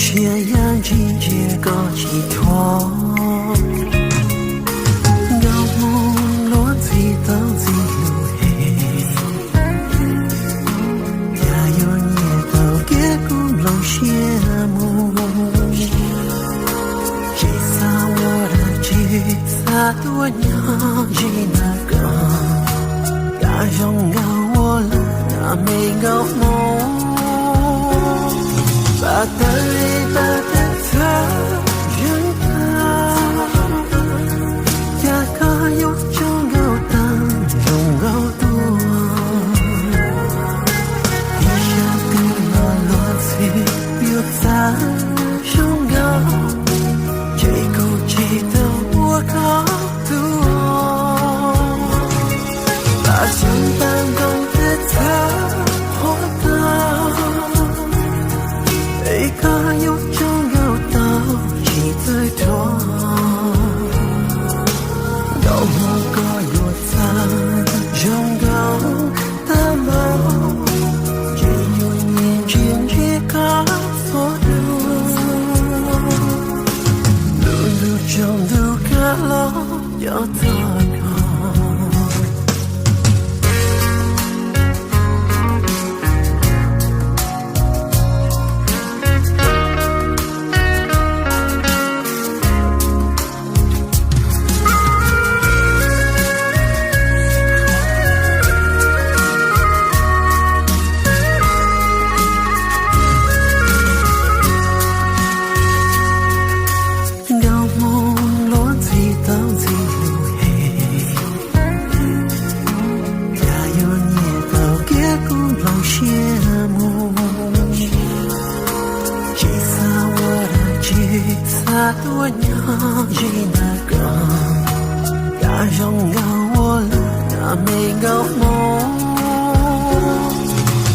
Sia yaj ntshis ntsia koj tsis thuam, nkauj hmoob luag ntxhi tau ntxhi lus hem, cas yuav nyiam tau kiag kuv nplooj siab mus. Tsis xav ua dab tsi, xav tuaj nyob ze ntawm koj, cas zoo nkauj ua luaj na me nkauj hmoob. Pab tawg li pab twb txhawj zeeg tag, cas koj yuav tsaug nkauj tag zoo nkauj tuaj. Ib sab twg los luag ntxhi yuav txawj zoo nkauj, ces kuv tsis tau ua koj tus. Pab xyoob pab ntoo twb txhawj qhuav tag, es koj yuav tsaug nkauj tau tsis txawj thuam. Nkauj hmoob koj yuav txawj zoo nkauj tag npaum, ces yuav nyiam ntsia ntsia koj txhua lub. Lub ntuj tsaus ntuj kab los cov txog koj. Nkauj hmoob luag ntxhi tau ntxhi lus hem, cas yuav nyiam tau kiag kuv nplooj siab mus. Tsis xav ua dab tsi, xav tuaj nyob ze ntawm koj, cas zoo nkauj ua luaj na me nkauj hmoob.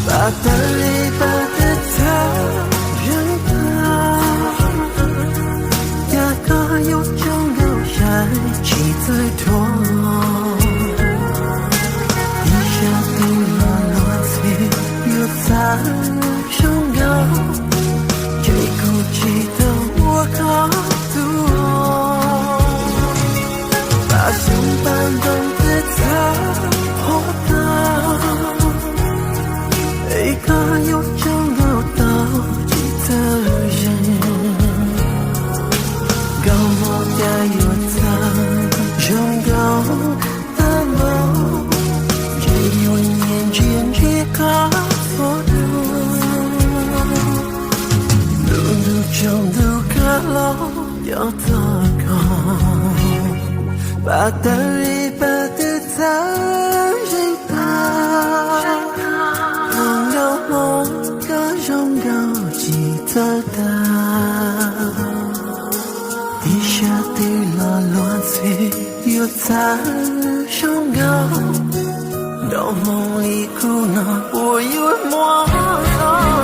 Pab tawg li pab twb txhawj zeeg tag, cas koj yuav tsaug nkauj sai tsis txawj thuam. Ib sab twg los luag ntxhi yuav txawj zoo nkauj, ces kuv tsis tau ua koj tus. Pab xyoob pab ntoo twb txhawj qhuav tag, es koj yuav tsaug nkauj tau tsis txawj zeeg. Nkauj hmoob cas yuav txawj zoo nkauj tag npaum, ces yuav nyiam ntsia ntsia koj txhua lub. Lub ntuj tsaus ntuj kab los cov txog koj, pab tawg li pab twb txhawj zeeg tag. Nkauj hmoob koj zoo nkauj tsis txawj tag, ib sab twg los luag ntxhi yuav txawj zoo nkauj. Nkauj hmoob li kuv no puas yuav muaj txog?